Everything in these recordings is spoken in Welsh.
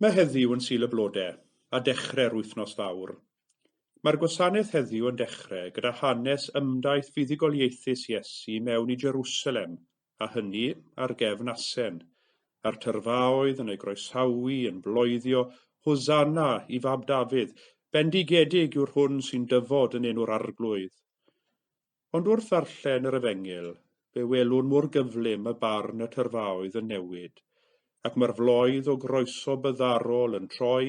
Mae heddiw yn Sul y Blode, a dechrau'r wythnos fawr. Mae'r gwasanaeth heddiw yn dechrau gyda hanes ymdaith fuddugoliaethus Iesu mewn i Jerusalem, a hynny ar gefn asen, a'r tyrfaoedd yn ei groesawu yn bloeddio Hosanna i fab Dafydd, bendigedig yw'r hwn sy'n dyfod yn enw'r Arglwydd. Ond wrth ddarllen yr Efengyl, fe welwn mor gyflym y barn y tyrfaoedd yn newid, ac mae'r floedd o groeso byddarol yn troi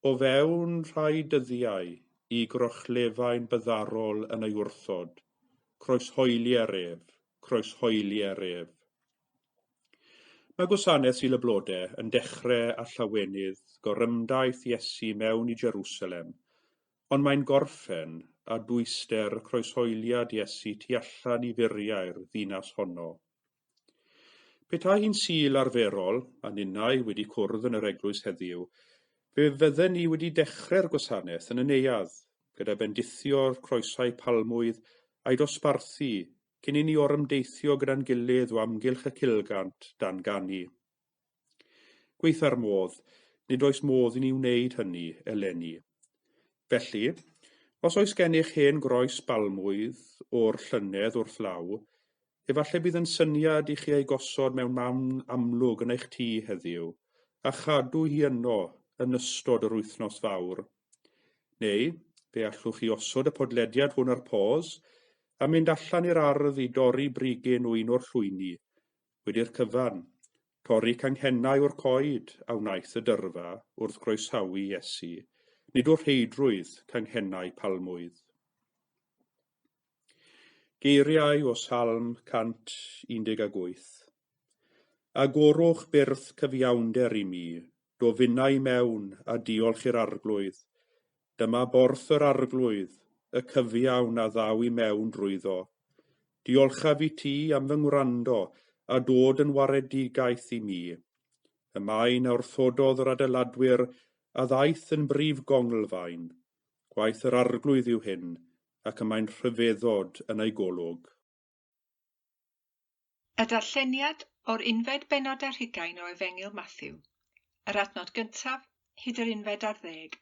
o fewn rhai dyddiau i grochlefain byddarol yn ei wrthod. Croeshoelier ef, croeshoelier ef. Mae gwasanaeth Sul y Blode yn dechrau â llawenydd gorymdaith Iesu mewn i Jerusalem, ond mae'n gorffen â dwyster croeshoeliad Iesu tu allan i furiau'r ddinas honno. Petai hi'n Sul arferol, a ninnau wedi cwrdd yn yr eglwys heddiw, fe fydden ni wedi dechrau'r gwasanaeth yn y neuadd, gyda bendithio'r croesau palmwydd a'i dosbarthu cyn i ni orymdeithio gyda'n gilydd o amgylch y cilgant dan ganu. Gweitha'r modd, nid oes modd i ni wneud hynny eleni. Felly, os oes gennych hen groes balmwydd o'r llynedd wrth law, efallai bydd yn syniad i chi ei gosod mewn man amlwg yn eich tŷ heddiw, a chadw hi yno yn ystod yr wythnos fawr. Neu, fe allwch chi osod y podlediad hwn ar pause a mynd allan i'r ardd i dorri brigyn o un o'r llwyni. Wedi'r cyfan, torri canghennau o'r coed a wnaeth y dyrfa wrth groesawu Iesu, nid o'r rheidrwydd canghennau palmwydd. Geiriau o Salm 118. Agorwch byrth cyfiawnder i mi, dofinnau mewn a diolch i'r Arglwydd. Dyma borth yr Arglwydd, y cyfiawn a ddaw i mewn drwyddo. Diolchaf i ti am fy ngwrando a dod yn waredigaeth i mi. Y maen a wrthododd yr adeiladwyr a ddaeth yn brif gonglfaen. Gwaith yr Arglwydd yw hyn, ac y mae'n rhyfeddod yn ei golwg. Y darlleniad o'r unfed bennod ar hugain o Efengyl Mathew, yr adnod gyntaf hyd yr unfed ar ddeg.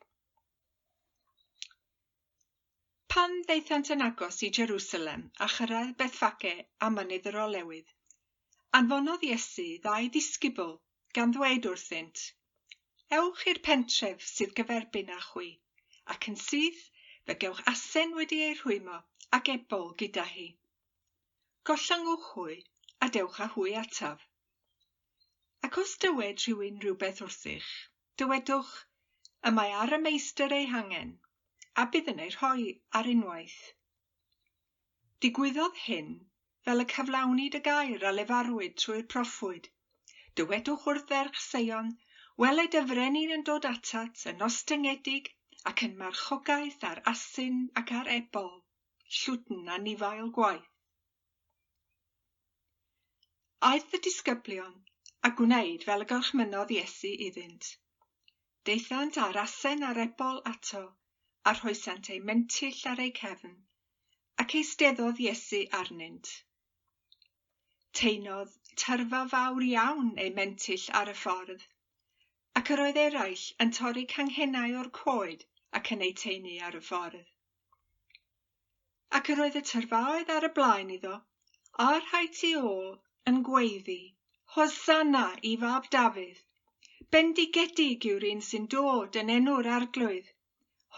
Pan ddaethant yn agos i Jerusalem a chyrraedd Bethfage a Mynydd yr Olewydd, anfonodd Iesu ddau ddisgybl gan ddweud wrthynt, Ewch i'r pentref sydd gyferbyn â chwi, ac yn syth fe gewch asen wedi ei rhwymo ac ebol gyda hi. Gollyngwch hwy a dewch â hwy ataf. Ac os dywed rhywun rhywbeth wrthych, dywedwch, y mae ar y meistr ei hangen, a bydd yn ei rhoi ar unwaith. Digwyddodd hyn fel y cyflawnid y gair a lefarwyd trwy'r proffwyd. Dywedwch wrth ferch Seion, weled y frenin yn dod atat yn ostyngedig ac yn marchogaeth ar asyn ac ar ebol, llwdn anifail gwaith. Aeth y disgyblion a gwneud fel y gorchmynnodd Iesu iddynt. Daethant â'r asen a'r ebol ato, a rhoesant eu mentyll ar eu cefn, ac eisteddodd Iesu arnynt. Teinodd tyrfa fawr iawn eu mentyll ar y ffordd, ac yr oedd eraill yn torri canghennau o'r coed ac yn eu teinu ar y ffordd. Ac yr oedd y tyrfaoedd ar y blaen iddo, a'r rhai tu ôl yn gweiddi, Hosanna i fab Dafydd! Bendigedig yw'r un sy'n dod yn enw'r Arglwydd!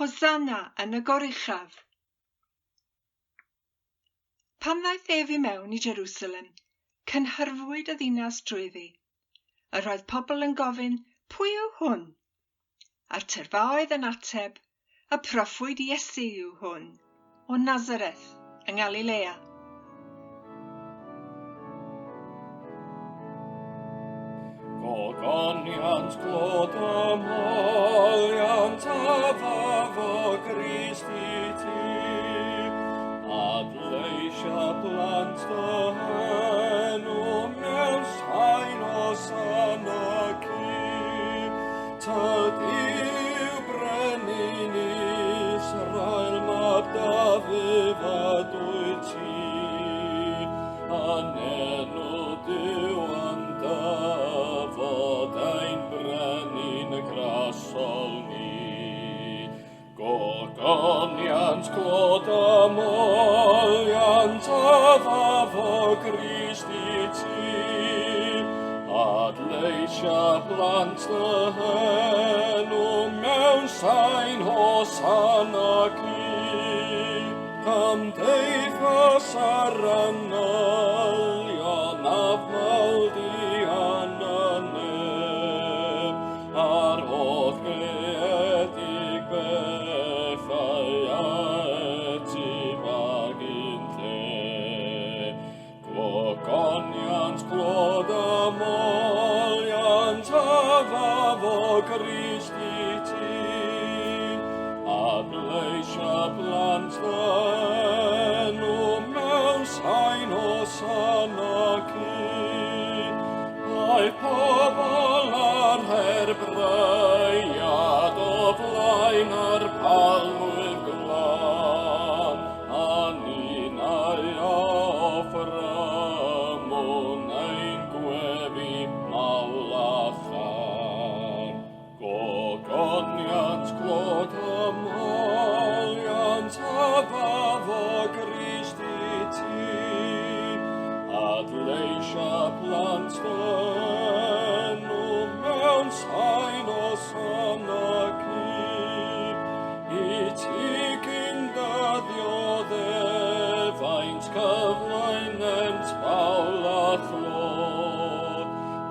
Hosanna yn y goruchaf! Pan ddaeth ef i mewn i Jerusalem, cynhyrfwyd y ddinas drwyddi. Yr oedd pobl yn gofyn, Pwy yw hwn? A'r tyrfaoedd yn ateb, Y proffwyd Iesu yw hwn, o Nazareth yng Ngalilea. Gogoniant glod a moliant a fafo Grist i ti, adleisia blant dy enw mewn sain hosanna ci. Tyd yw brenin Israel, mab Dafydd a dwyt ti, a'n enw Duw yn dyfod ein brenin y Adleisia blant dy enw mewn sain hosanna ci. Cymdeithas ar angylion afmaldion y nef, a'r holl greadig bethau a etifag un lle. Gogoniant glod a moliant a fafo Grist i ti, adleisia blant dy enw mewn sain hosanna ci. Ae pobl ar herbreuad o flaen yr palmwydd glân, a ninnau a offrymwn ein gweddi mawl a chân. Gogoniant glod a moliant a fafo Grist i ti, adleisia plant dy enw mewn sain hosanna ci. I ti cyn ddioddeffaint cyflaenent mawl a chlod,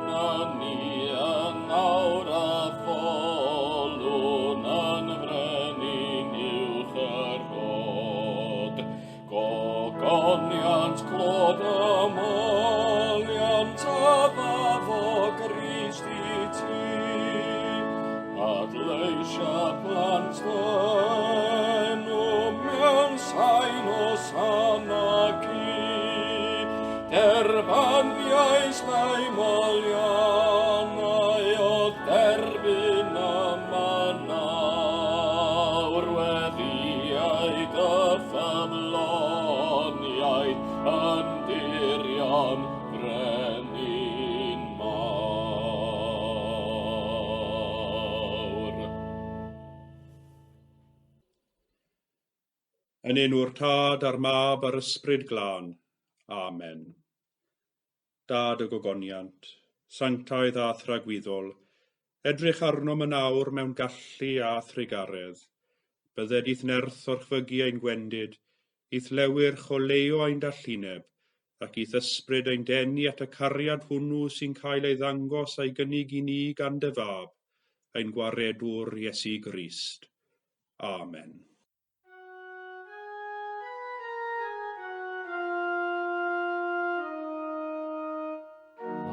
na ni yn awr a folwn yn frenin uwch yr rhod. Gogoniant clod a moliant a fafo Grist i ti, adleisia plant dy enw mewn sain hosanna ci. Derbyniais neu moliannau o dderbyn yma nawr, weddiau dy ffyddloniaid yn dirion frenin mawr. Yn enw'r Tad a'r Mab a'r Ysbryd Glân. Amen. Dad y gogoniant, sanctaidd a thragwyddol, edrych arnom yn awr mewn gallu a thrugaredd. Bydded i'th nerth orchfygu ein gwendid, i'th lewyrch oleuo ein dallineb, ac i'th ysbryd ein denu at y cariad hwnnw sy'n cael ei ddangos a'i gynnig i ni gan dy fab, ein gwaredwr Iesu Grist. Amen.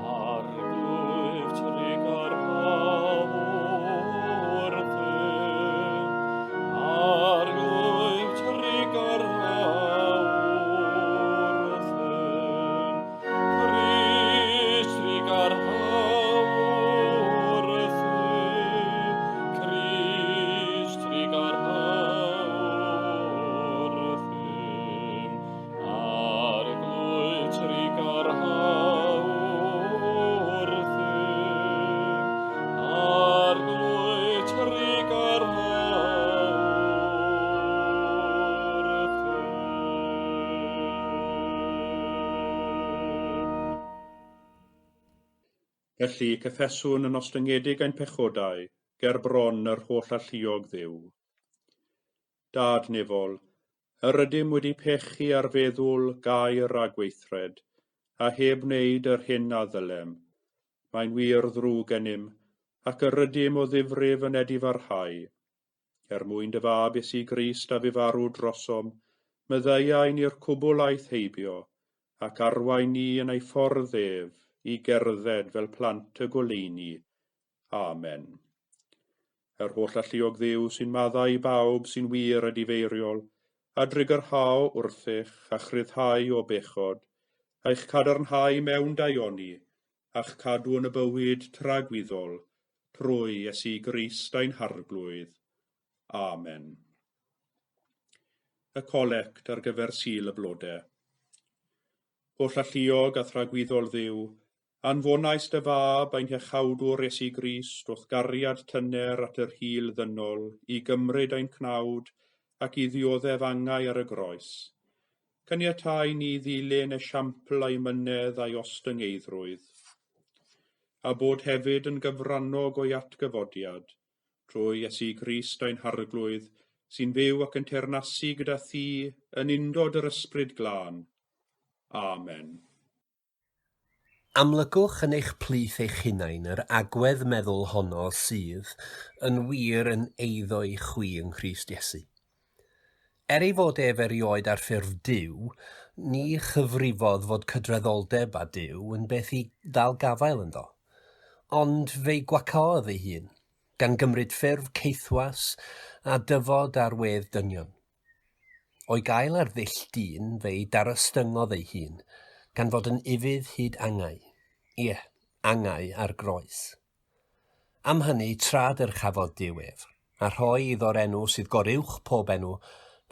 Arglwydd trugarha wrthym, Arglwydd trugarha wrthym, Crist trugarha wrthym, Crist trugarha wrthym, Arglwydd trugarha wrthym, Arglwydd trugarha wrthym. Felly, cyffeswn yn ostyngedig ein pechodau, ger bron yr holl alluog Dduw. Dad nefol, yr ydym wedi pechu ar feddwl, gair a gweithred, a heb wneud yr hyn a ddylem. Mae'n wir ddrwg gennym, ac yr ydym o ddifrif yn edifarhau. Er mwyn dy fab Iesu Grist a fu farw drosom, maddeuai ni'r cwbl aeth heibio, ac arwain ni yn ei ffordd ef i gerdded fel plant y goleuni. Amen. Yr holl alluog Dduw sy'n maddau i bawb sy'n wir a difeiriol, a drugarhao wrthych a chryfhau o bechod, a'ch cadarnhau mewn daioni, a'ch cadw yn y bywyd tragwyddol, trwy Iesu Grist ein Harglwydd. Amen. Y colect ar gyfer Sul y Blodau. Holl alluog a thragwyddol Dduw, anfonais dy fab ein hiachawdwr Iesu Grist wrth gariad tyner at yr hil ddynol i gymryd ein cnawd ac i ddioddef angau ar y groes. Caniatau ni ddilyn esiampl a'i mynedd a'i ostyngeiddrwydd. a bod hefyd yn gyfrannog o'i atgyfodiad, trwy Iesu Grist ein Harglwydd, sy'n fyw ac yn teyrnasu gyda thi yn undod yr Ysbryd Glân. Amen. Amlygwch yn eich plith eich hunain yr agwedd meddwl honno sydd yn wir yn eiddo i chwi yng Nghrist Iesu. Er ei fod ef erioed ar ffurf Duw, ni chyfrifodd fod cydraddoldeb â Duw yn beth i ddal gafael ynddo. Ond fe'i gwacaodd ei hun, gan gymryd ffurf caethwas a dyfod ar wedd dynion. O'i gael ar ddull dyn, fe'i darostyngodd ei hun, gan fod yn ufudd hyd angau, ie, angau ar groes. Am hynny, tra dyrchafodd Duw ef, a rhoi iddo'r enw sydd goruwch pob enw,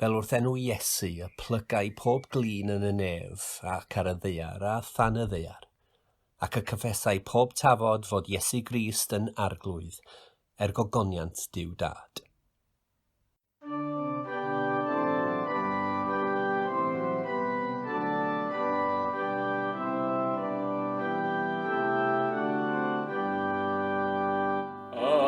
fel wrth enw Iesu y plygai pob glin yn y nef ac ar y ddaear a than y ddaear, ac y cyffesai pob tafod fod Iesu Grist yn Arglwydd, er gogoniant Duw Dad.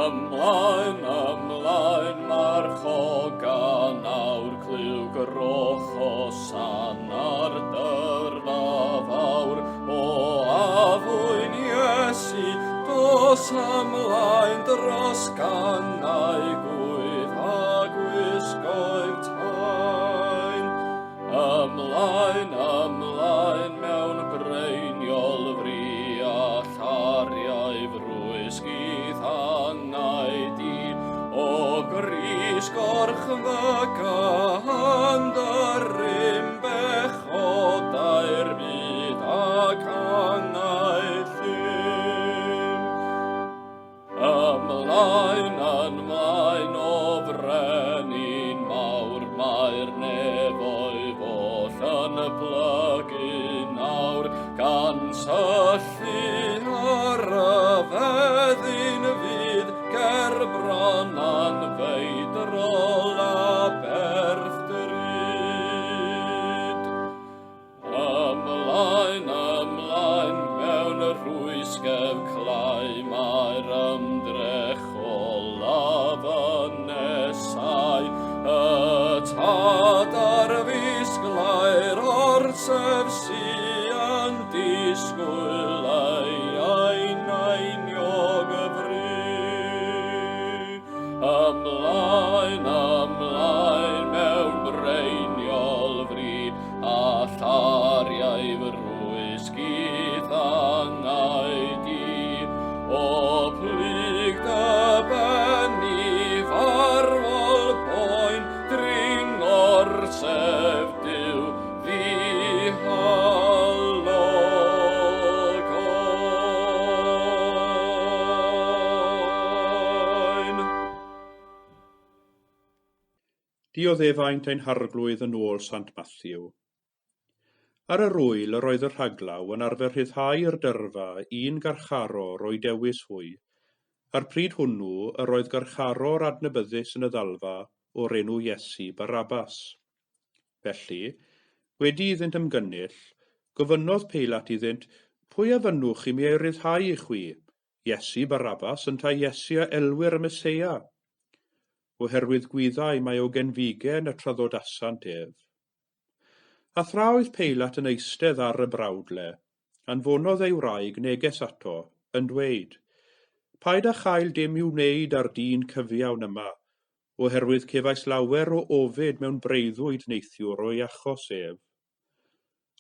Ymlaen, ymlaen, marchoga nawr, clyw groch hosanna'r dyrfa fawr. O addfwyn Iesu, dos ymlaen dros gannau gwydd a gwisgoedd taen. Ymlaen, ymlaen, mewn breiniol fri a llariau frwysg i'th angau di. O grys gorchfyga yn dy rym bechodau'r byd ac angau llym. Ymlaen, ymlaen o frenin mawr, mae'r nefoedd oll yn plygu nawr, gan syllu ar y fyddin fyd ger bron anfeidrol aberth drud. Ymlaen, ymlaen, mewn rhwysgef clai, mae'r ymdrech olaf yn nesau. Y tad ar fisglau'r orsef sy'n disgwyl ei einainiog y fri. Ymlaen, ymlaen, mewn breiniol fri, a llariau frwysg i'th angau di. O plyg dy ben i farwol boen, dring orsef Duw ddihalog oen. Dioddefaint ein Harglwydd yn ôl Sant Matthew. Ar yr ŵyl yr oedd y rhaglaw yn arfer rhyddhau'r dyrfa un garcharor o'i dewis hwy. A'r pryd hwnnw yr oedd garcharor adnabyddus yn y ddalfa o'r enw Iesu Barabbas. Felly, wedi iddynt ymgynnull, gofynnodd Peilat iddynt, pwy a fynnwch i mi ei ryddhau i chwi, Iesu Barabbas yntau Iesu a elwir y Meseia? Oherwydd gwyddai mai o genfigen y traddodasant ef. A thra oedd Peilat yn eistedd ar y brawdle, anfonodd ei wraig neges ato, yn dweud, paid â chael dim i'w wneud â'r dyn cyfiawn yma, oherwydd cefais lawer o ofid mewn breuddwyd neithiwr o'i achos ef.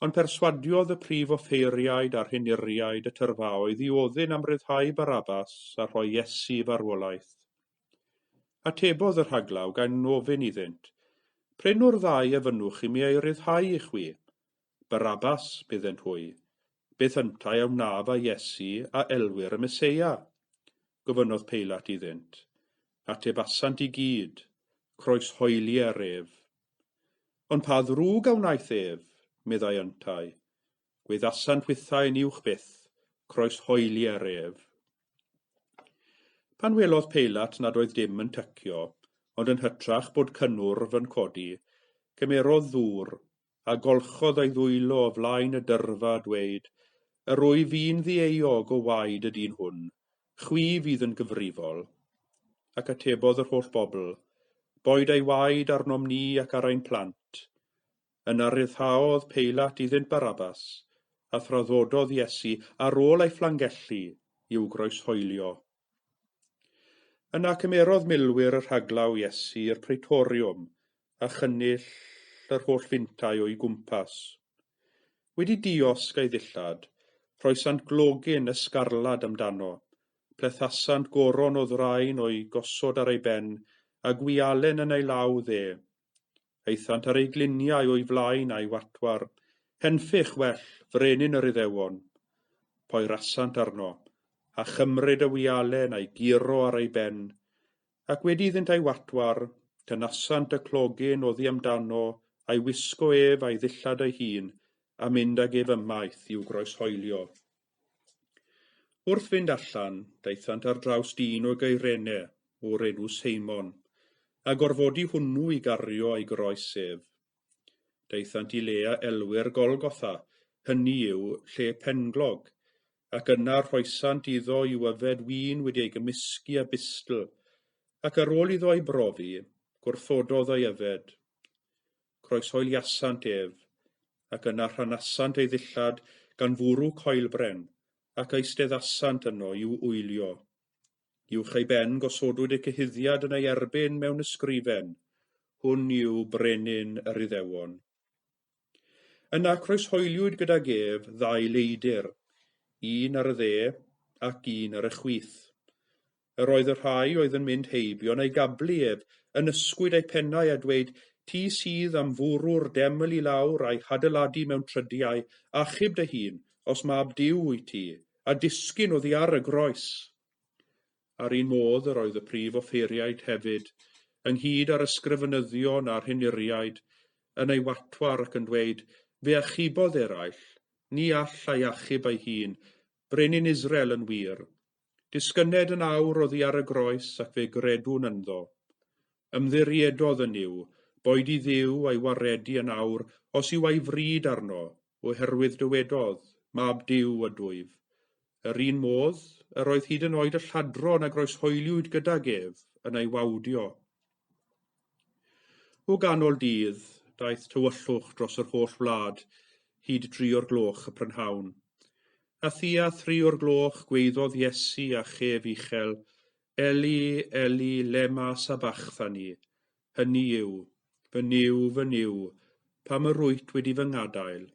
Ond perswadiodd y prif offeiriaid a'r henuriaid y tyrfaoedd i ofyn am ryddhau Barabbas a rhoi Iesu i farwolaeth. Atebodd y rhaglaw gan ofyn iddynt, prin o'r ddau a fynnwch i mi ei ryddhau i chwi? Barabbas, byddent hwy. Beth yntau a wnaf â Iesu a elwir y Meseia? Gofynnodd Peilat iddynt. Atebasant i gyd, croeshoelier ef. Ond pa ddrwg a wnaeth ef, meddai yntau. Gweddasant hwythau yn uwch byth, croeshoelier ef. Pan welodd Peilat nad oedd dim yn tycio, ond yn hytrach bod cynnwrf yn codi, cymerodd ddŵr, a golchodd ei ddwylo o flaen y dyrfa a dweud, Yr wyf fi'n ddieuog o waed y dyn hwn, chwi fydd yn gyfrifol. Ac atebodd yr holl bobl, boed ei waed arnom ni ac ar ein plant. Yna ryddhaodd Peilat iddynt Barabbas, a thraddododd Iesu ar ôl ei fflangellu i'w groeshoelio. Yna cymerodd milwyr y rhaglaw Iesu i'r Praetoriwm a chynnull yr holl fintai o'i gwmpas. Wedi diosg ei ddillad, rhoesant glogyn ysgarlad amdano, plethasant goron o ddrain o'i gosod ar ei ben, a gwialen yn ei law dde. Aethant ar ei gliniau o'i flaen a'i watwar, henffych well, frenin yr Iddewon. Poerasant arno, a chymryd y wialen a'i guro ar ei ben, ac wedi iddynt ei watwar, tynasant y clogyn oddi amdano, a'i wisgo ef a'i ddillad ei hun, a mynd ag ef ymaith i'w groeshoelio. Wrth fynd allan, daethant ar draws dyn o Gyrene, o'r enw Seimon, a gorfodi hwnnw i gario ei groes ef. Daethant i le a elwir Golgotha, hynny yw, lle penglog, ac yna rhoesant iddo i'w yfed win wedi ei gymysgu â bustl, ac ar ôl iddo ei brofi, gwrthododd ei yfed. Croeshoeliasant ef, ac yna rhanasant ei ddillad gan fwrw coelbren, ac eisteddasant yno i'w wylio. Uwch ei ben gosodwyd y cyhuddiad yn ei erbyn mewn ysgrifen, hwn yw brenin yr Iddewon. Yna croeshoeliwyd gydag ef ddau leidr, un ar y dde ac un ar y chwith. Yr oedd y rhai oedd yn mynd heibio yn ei gablu ef, yn ysgwyd eu pennau a dweud, ti sydd am fwrw'r deml i lawr a'i hadeiladu mewn trydiau, achub dy hun, os mab Duw wyt ti, a disgyn oddi ar y groes. Ar un modd yr oedd y prif offeiriaid hefyd, ynghyd â'r ysgrifenyddion a'r henuriaid, yn ei watwar ac yn dweud, fe achubodd eraill, ni all ei achub ei hun, brenin Israel yn wir. Disgynned yn awr oddi ar y groes ac fe gredwn ynddo. Ymddiriedodd yn Nuw, boed i Dduw a'i waredu yn awr, os yw ei fryd arno, oherwydd dywedodd, mab Duw ydwyf. Yr un modd, yr oedd hyd yn oed y lladron a groeshoeliwyd gydag ef yn ei wawdio. O ganol dydd, daeth tywyllwch dros yr holl wlad, hyd 3:00 y prynhawn. A thua 3:00 gweiddodd Iesu â chef uchel, Eli, Eli, lema sabachthani, hynny yw, fy Nuw, fy Nuw, pam yr wyt wedi fy ngadael?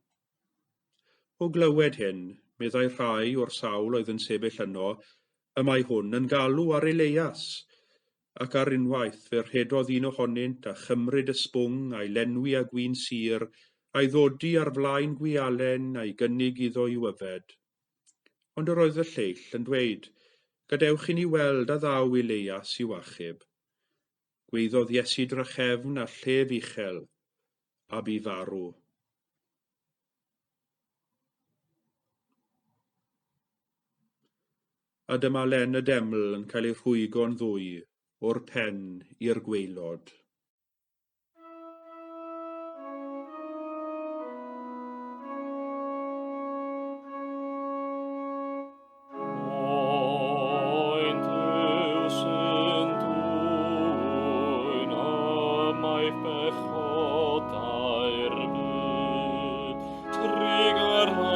O glywed hyn, meddai rhai o'r sawl oedd yn sefyll yno, y mae hwn yn galw ar Eleias, ac ar unwaith fe rhedodd un ohonynt a chymryd y sbwng a'i lenwi â gwin sur, a'i ddodi ar flaen gwialen a'i gynnig iddo i'w yfed. Ond yr oedd y lleill yn dweud, gadewch i ni weld a ddaw Eleias i'w achub. Gweiddodd Iesu drachefn a llef uchel, a bu farw. A dyma len y deml yn cael ei rhwygo'n ddwy, o'r pen i'r gwaelod. Oen Duw sy'n dwyn ymaith bechodau'r byd, trugarha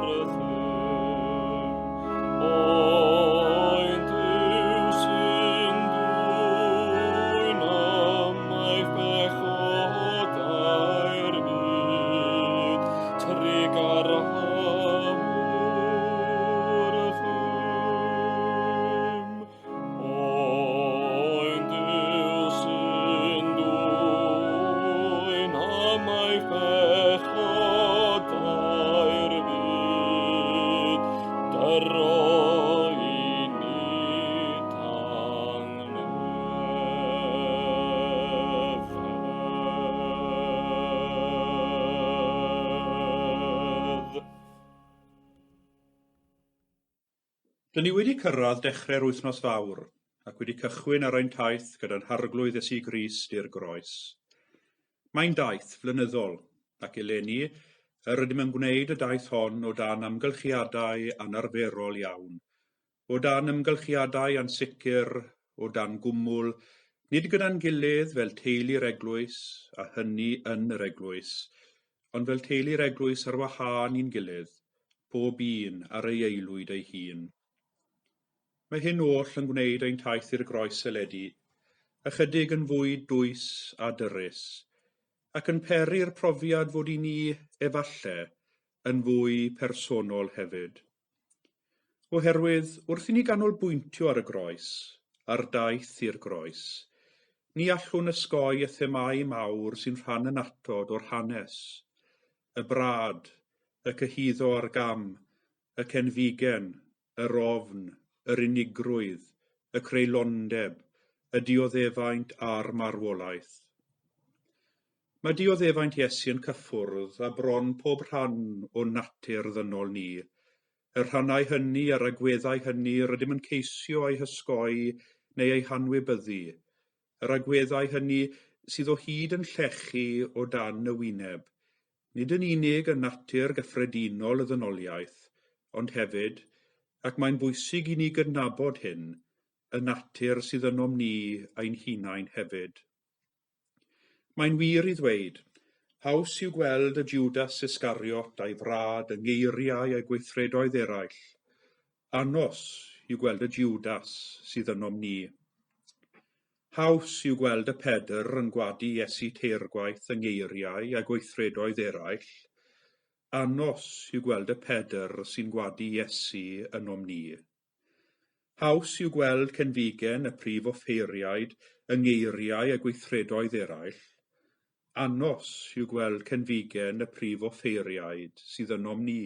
wrthym. Oen Duw sy'n dwyn ymaith bechodau'r byd, trugarha wrthym. Oen Duw sy'n dwyn ymaith bechodau'r byd, dyro i ni tangnefedd. Dyn ni wedi cyrraedd dechrau'r wythnos fawr ac wedi cychwyn ar ein taith gyda'n harglwydd Iesu Grist i'r groes. Mae'n daith flynyddol ac eleni Yr ydym yn gwneud y daith hon o dan amgylchiadau anarferol iawn, o dan amgylchiadau ansicr, o dan gwmwl, nid gyda'n gilydd fel teulu'r eglwys, a hynny yn yr eglwys, ond fel teulu'r eglwys ar wahân i'n gilydd, pob un ar ei aelwyd ei hun. Mae hyn oll yn gwneud ein taith i'r groes eleni ychydig yn fwy dwys a dyrys, ac yn peri'r profiad fod i ni, efalle, yn fwy personol hefyd. Oherwydd, wrth i ni ganolbwyntio ar y groes, ar daith i'r groes, ni allwn ysgoi y themâu mawr sy'n rhan annatod o'r hanes, y brad, y cyhuddo ar gam, y cenfigen, yr ofn, yr unigrwydd, y creulondeb, y dioddefaint a'r marwolaeth. Mae dioddefaint Iesu yn cyffwrdd â bron pob rhan o natur ddynol ni, y rhannau hynny a'r agweddau hynny rydym yn ceisio eu hysgoi neu eu hanwybyddu, yr agweddau hynny sydd o hyd yn llechu o dan y wyneb, nid yn unig yn natur gyffredinol y ddynoliaeth, ond hefyd, ac mae'n bwysig i ni gydnabod hyn, y natur sydd ynom ni ein hunain hefyd. Mae'n wir i ddweud, haws yw gweld y Judas Iscariot a'i frad yng ngeiriau a'i gweithredoedd eraill. Anos yw gweld y Judas sydd ynom ni. Haws yw gweld y Pedr yn gwadu Iesu teirgwaith yng ngeiriau a gweithredoedd eraill. Anos yw gweld y Pedr sy'n gwadu Iesu ynom ni. Haws yw gweld cenfigen y prif offeiriaid yng ngeiriau a gweithredoedd eraill. Anos yw gweld cenfigen y prif offeiriaid sydd ynom ni.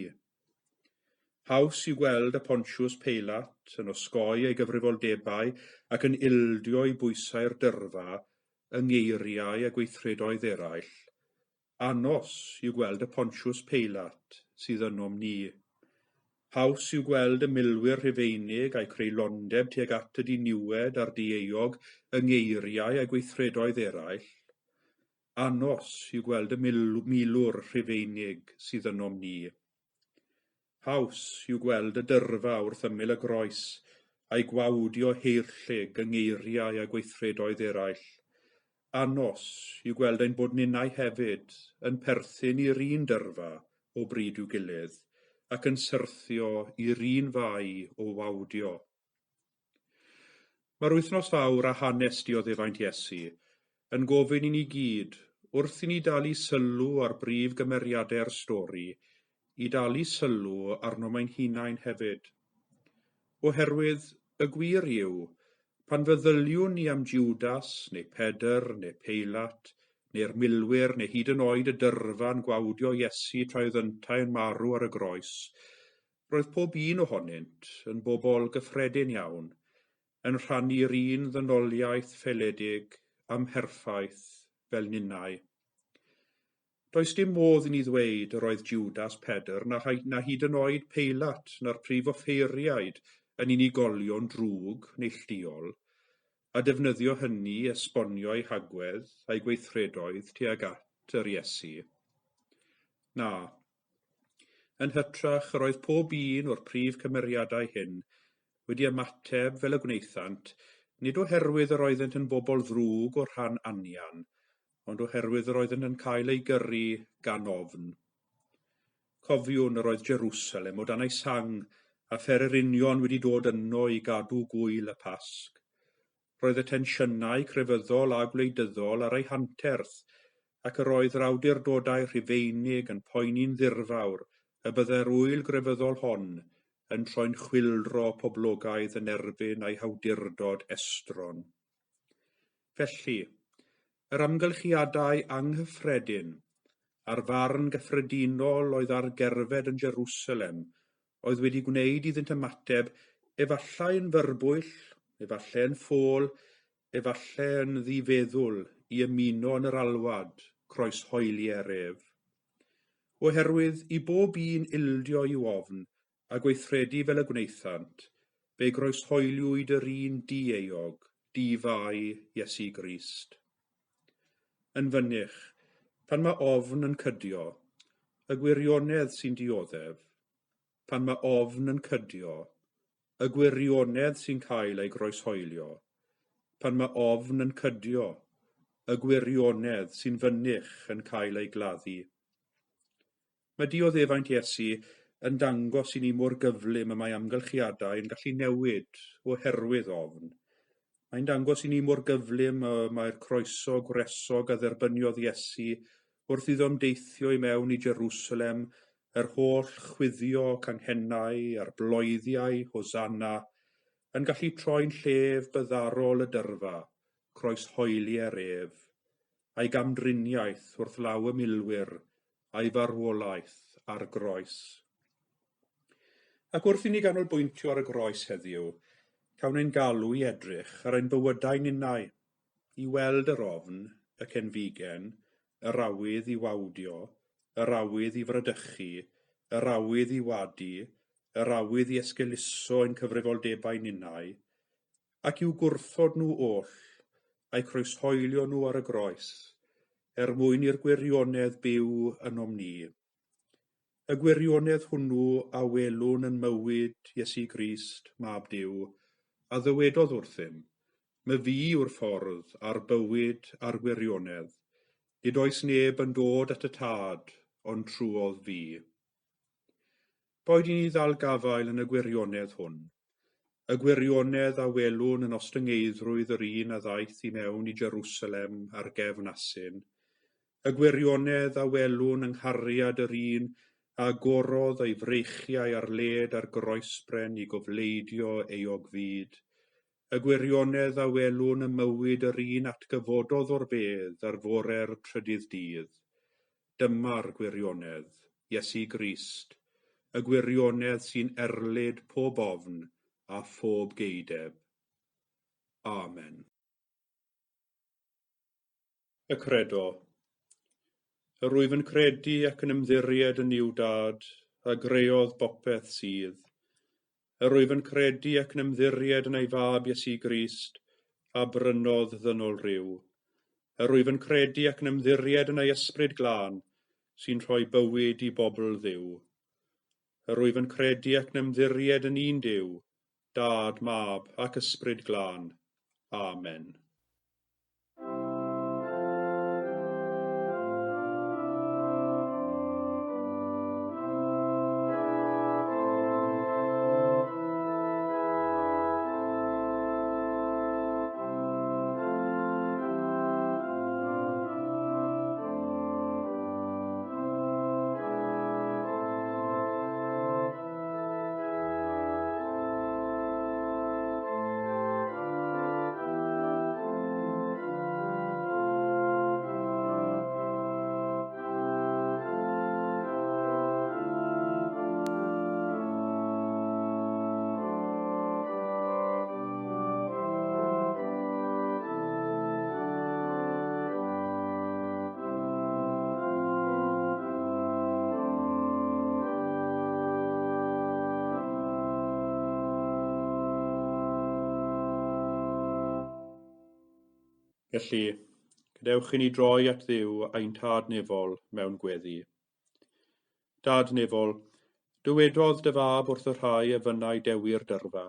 Haws yw gweld y Pontius Peilat yn osgoi ei gyfrifoldebau ac yn ildio i bwysau'r dyrfa yng ngeiriau a gweithredoedd eraill. Anos yw gweld y Pontius Peilat sydd ynom ni. Haws yw gweld y milwyr Rhufeinig a'u creulondeb tuag at y diniwed a'r dieuog yng ngeiriau a gweithredoedd eraill. Anos yw gweld y milwr Rhufeinig sydd ynom ni. Haws yw gweld y dyrfa wrth ymyl y groes a'i gwawdio heirllig yng ngeiriau a gweithredoedd eraill. Anos yw gweld ein bod ninnau hefyd yn perthyn i'r un dyrfa o bryd i'w gilydd ac yn syrthio i'r un fai o wawdio. Mae'r wythnos fawr a hanes dioddefaint Iesu yn gofyn i ni gyd, wrth i ni dalu sylw ar brif gymeriadau'r stori, i dalu sylw arnom ein hunain hefyd. Oherwydd y gwir yw, pan feddyliwn ni am Judas, neu Pedr, neu Peilat, neu'r milwyr, neu hyd yn oed y dyrfa'n gwawdio Iesu tra oedd yntau yn marw ar y groes, roedd pob un ohonynt yn bobl gyffredin iawn, yn rhannu'r un ddynoliaeth ffaeledig amherffaith fel ninnau. Does dim modd i ni ddweud yr oedd Judas, Pedr, na hyd yn oed Peilat na'r prif offeiriaid yn unigolion drwg neilltuol, a defnyddio hynny i esbonio eu hagwedd a'i gweithredoedd tuag at yr Iesu. Na, yn hytrach yr oedd pob un o'r prif cymeriadau hyn wedi ymateb fel y gwnaethant, nid oherwydd yr oeddent yn bobl ddrwg o rhan anian, ond oherwydd yr oeddent yn cael eu gyrru gan ofn. Cofiwn yr oedd Jerusalem o dan ei sang, a phererinion wedi dod yno i gadw gwyl y Pasg. Roedd y tensiynau crefyddol a gwleidyddol ar ei hanterth, ac yr oedd yr awdurdodau Rhufeinig yn poeni'n ddirfawr y byddai'r ŵyl grefyddol hon yn troi'n chwyldro poblogaidd yn erbyn ei hawdurdod estron. Felly, yr amgylchiadau anghyffredin a'r farn gyffredinol oedd ar gerfed yn Jerusalem oedd wedi gwneud iddynt ymateb efallai yn fyrbwyll, efallai yn ffôl, efallai yn ddifeddwl i ymuno yn yr alwad croeshoelier ef. Oherwydd i bob un ildio i'w ofn a gweithredu fel y gwnaethant, fe groeshoeliwyd yr un dieuog, difai Iesu Grist. Yn fynych, pan mae ofn yn cydio, y gwirionedd sy'n dioddef. Pan mae ofn yn cydio, y gwirionedd sy'n cael ei groeshoelio. Pan mae ofn yn cydio, y gwirionedd sy'n fynych yn cael ei gladdu. Mae dioddefaint Iesu yn dangos i ni mor gyflym y mae amgylchiadau yn gallu newid oherwydd ofn. Mae'n dangos i ni mor gyflym y mae'r croeso gwresog a dderbyniodd Iesu wrth iddo ymdeithio i mewn i Jerusalem, yr holl chwyddio canghennau a'r bloeddiau Hosanna, yn gallu troi'n llef byddarol y dyrfa, croeshoelier ef, a'i gamdriniaeth wrth law y milwyr, a'i farwolaeth ar groes. Ac wrth i ni ganolbwyntio ar y groes heddiw, cawn ein galw i edrych ar ein bywydau ninnau, i weld yr ofn, y cenfigen, yr awydd i wawdio, yr awydd i fradychu, yr awydd i wadu, yr awydd i esgeuluso ein cyfrifoldebau ninnau, ac i'w gwrthod nhw oll, a'u croeshoelio nhw ar y groes, er mwyn i'r gwirionedd byw ynom ni. Y gwirionedd hwnnw a welwn yn mywyd Iesu Grist, Mab Duw, a ddywedodd wrthym, "My fi yw'r ffordd a'r bywyd a'r gwirionedd. Nid oes neb yn dod at y Tad ond trwodd fi." Boed i ni ddal gafael yn y gwirionedd hwn. Y gwirionedd a welwn yn ostyngeiddrwydd yr un a ddaeth i mewn i Jerusalem ar gefn asyn. Y gwirionedd a welwn yng nghariad yr un a agorodd ei freichiau ar led ar groesbren i gofleidio euog fyd. Y gwirionedd a welwn ym mywyd yr un atgyfododd o'r bedd ar fore'r trydydd dydd. Dyma'r gwirionedd, Iesu Grist, y gwirionedd sy'n erlid pob ofn a phob geideb. Amen. Y Credo. Yr wyf yn credu ac yn ymddiried yn Nuw Dad, a greodd bopeth sydd. Yr wyf yn credu ac yn ymddiried yn ei Fab Iesu Grist, a brynodd ddynol ryw. Yr wyf yn credu ac yn ymddiried yn ei Ysbryd Glân, sy'n rhoi bywyd i bobl Dduw. Yr wyf yn credu ac yn ymddiried yn un Duw, Dad, Mab ac Ysbryd Glân. Amen. Felly, gadewch i ni droi at Dduw ein Tad Nefol mewn gweddi. Dad Nefol, dywedodd dy fab wrth y rhai a fynnai dewi'r dyrfa.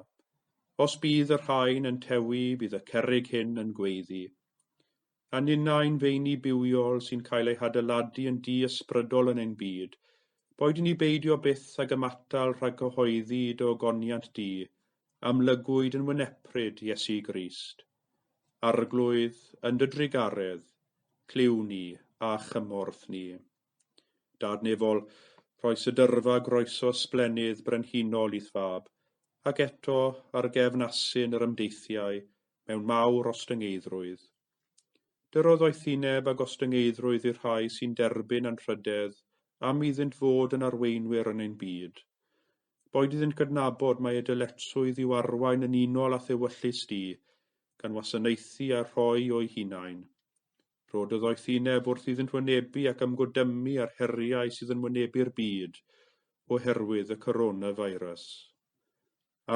Os bydd y rhain yn tewi, bydd y cerrig hyn yn gweiddi. A ninnau'n feini bywiol sy'n cael ei hadeiladu yn dŷ ysbrydol yn ein byd, boed i ni beidio byth ag ymatal rhag cyhoeddi dy ogoniant di, amlygwyd yn wynepryd Iesu Grist. Arglwydd, yn dy drugaredd, clyw ni a chymorth ni. Dad Nefol, rhoes y dyrfa groeso sblennydd brenhinol i'th fab, ac eto ar gefn asyn yr ymdeithiau mewn mawr ostyngeiddrwydd. Dyro ddoethineb a gostyngeiddrwydd i'r rhai sy'n derbyn anrhydedd am iddynt fod yn arweinwyr yn ein byd. Boed iddynt gydnabod mai eu dyletswydd yw arwain yn unol â thewyllys di, gan wasanaethu a rhoi o'u hunain. Rho dy ddoethineb wrth iddynt wynebu ac ymgodymu â'r heriau sydd yn wynebu'r byd oherwydd y coronavirus.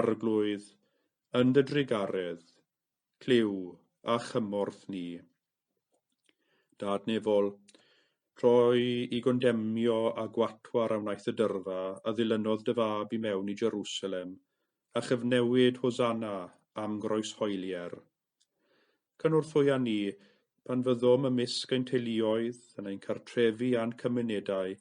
Arglwydd, yn dy drugaredd, clyw a chymorth ni. Dad Nefol, Troi i gondemnio a gwatwar a wnaeth y dyrfa a ddilynodd dy fab i mewn i Jerusalem, a chyfnewid Hosanna am groeshoelier. Cynorthwya ni, pan fyddom ymysg ein teuluoedd, yn ein cartrefi a'n cymunedau,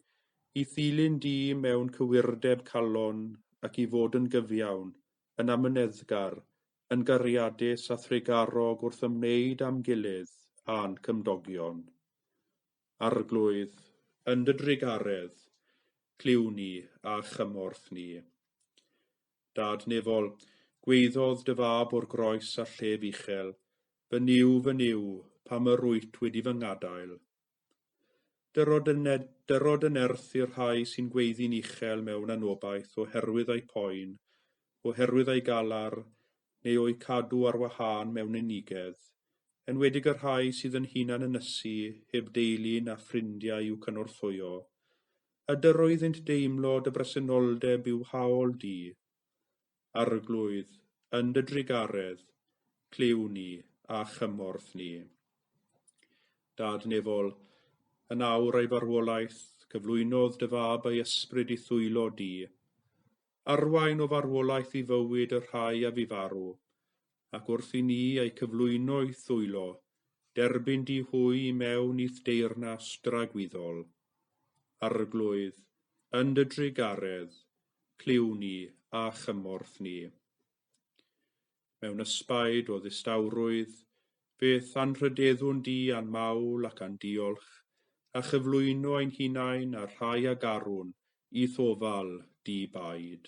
i ddilyn di mewn cywirdeb calon ac i fod yn gyfiawn, yn amyneddgar, yn gariadus a thrugarog wrth ymwneud â'n gilydd a'n cymdogion. Arglwydd, yn dy drugaredd, clyw ni a chymorth ni. Dad nefol, gweiddodd dy fab o'r groes a llef uchel, fy Nuw, fy Nuw, pam yr wyt wedi fy ngadael? Dyrod y nerth i'r rhai sy'n gweiddi'n uchel mewn anobaith oherwydd eu poen, oherwydd eu galar, neu o'u cadw ar wahân mewn unigedd, enwedig y rhai sydd yn hunan ynysu heb deulu na ffrindiau i'w cynorthwyo, a dyro iddynt deimlo dy bresenoldeb i'w hawl di. Arglwydd, yn dy drugaredd, clyw ni a chymorth ni. Dad nefol, yn awr ei farwolaeth, cyflwynodd dy fab ei ysbryd i thwylo di. Arwain o farwolaeth i fywyd y rhai a fu farw, ac wrth i ni ei cyflwyno i thwylo, derbyn di hwy i mewn i'th deyrnas dragwyddol. Arglwydd, yn dy drugaredd, clyw ni a chymorth ni. Mewn ysbaid o ddistawrwydd, beth anrhydeddwn di a'n mawl ac a'n diolch, a chyflwyno ein hunain a'r rhai a garwn i'th ofal di baid.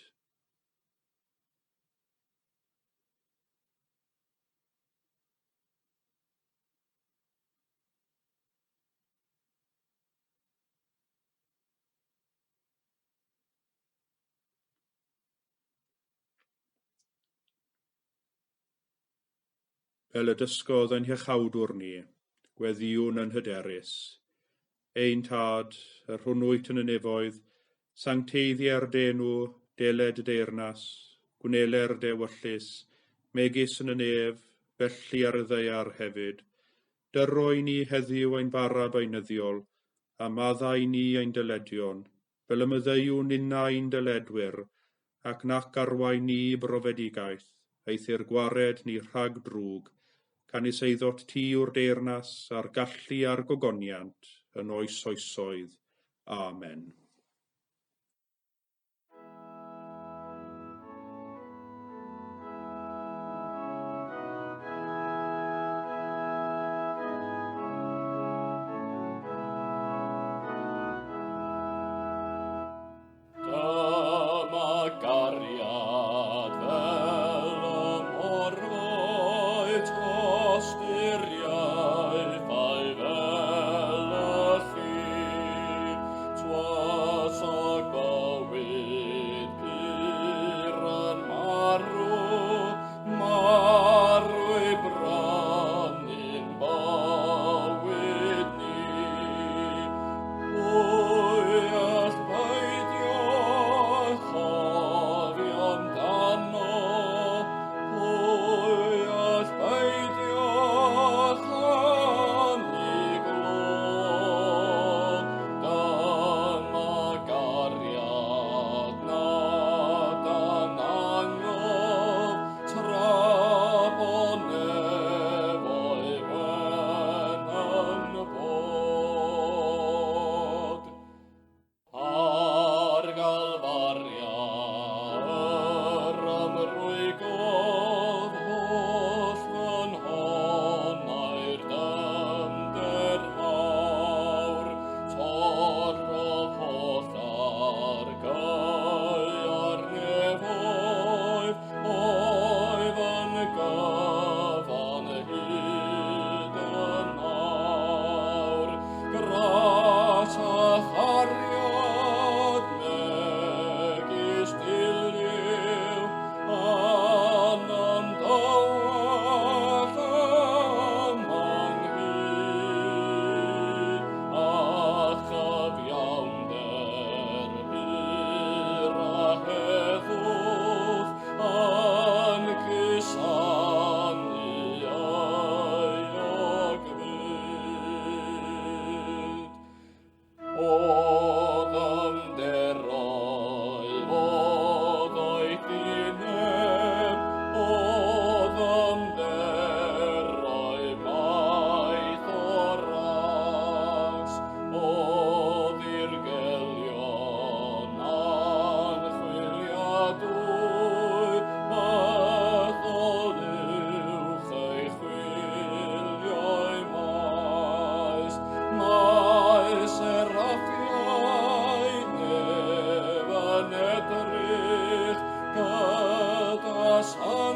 Fel y dysgodd ein hiachawdwr ni, gweddïwn yn hyderus. Ein tad, yr hwn wyt yn y nefoedd, sancteiddier dy enw, deled dy deyrnas, gwneler dy ewyllys, megis yn y nef, felly ar y ddaear hefyd. Dyro i ni heddiw ein bara beunyddiol, a maddau ni ein dyledion, fel y maddeuwn ninnau ein dyledwyr, ac nac arwain ni i brofedigaeth, eithr gwared ni rhag drwg, canys eiddot ti yw'r deyrnas a'r gallu a'r gogoniant yn oes oesoedd. Amen. Dyma gariad fel y morfoi tosturiaeth a'i fel y chi.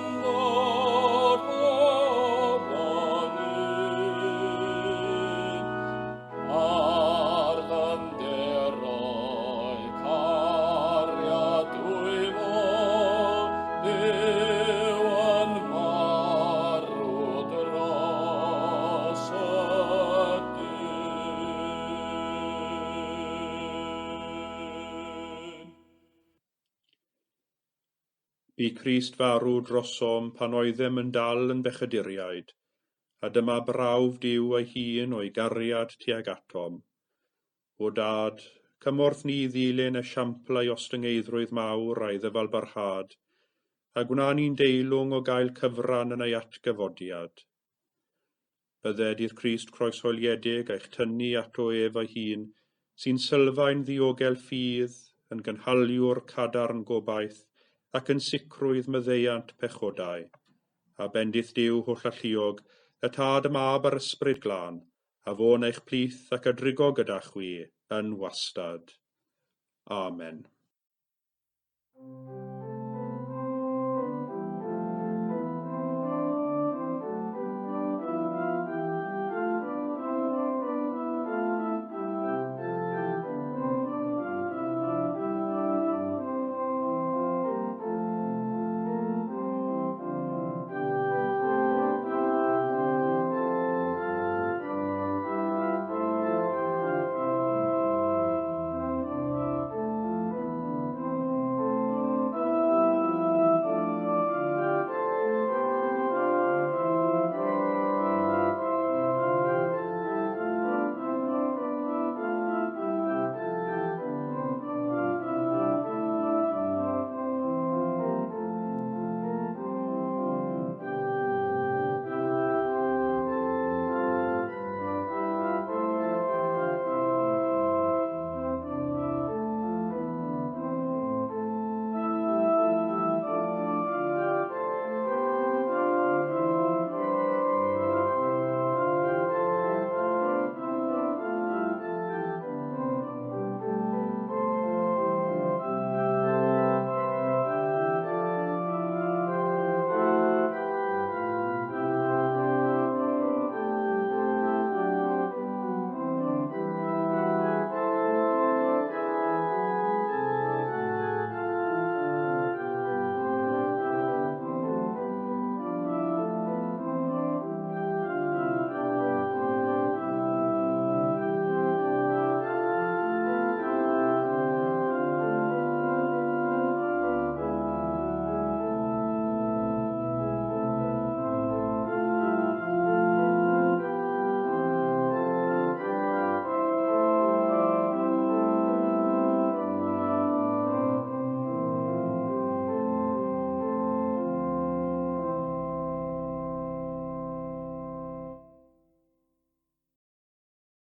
Ganfod pob un ar ddyfnderoedd cariad dwyfol, Duw yn marw dros y dyn. Bu Crist farw drosom pan oeddem yn dal yn bechaduriaid, a dyma brawf Duw ei hun o'i gariad tuag atom. O Dad, cymorth ni ddilyn esiampl ei ostyngeiddrwydd mawr a'i ddyfalbarhad, a gwna ni'n deilwng o gael cyfran yn ei atgyfodiad. Bydded i'r Crist croeshoeliedig eich tynnu ato ef ei hun, sy'n sylfaen ddiogel ffydd, yn gynhaliwr cadarn gobaith, ac yn sicrwydd maddeuant pechodau. A bendith Duw hollalluog, y Tad, y Mab a'r Ysbryd Glân, a fo'n eich plith ac a drigo gyda chwi yn wastad. Amen.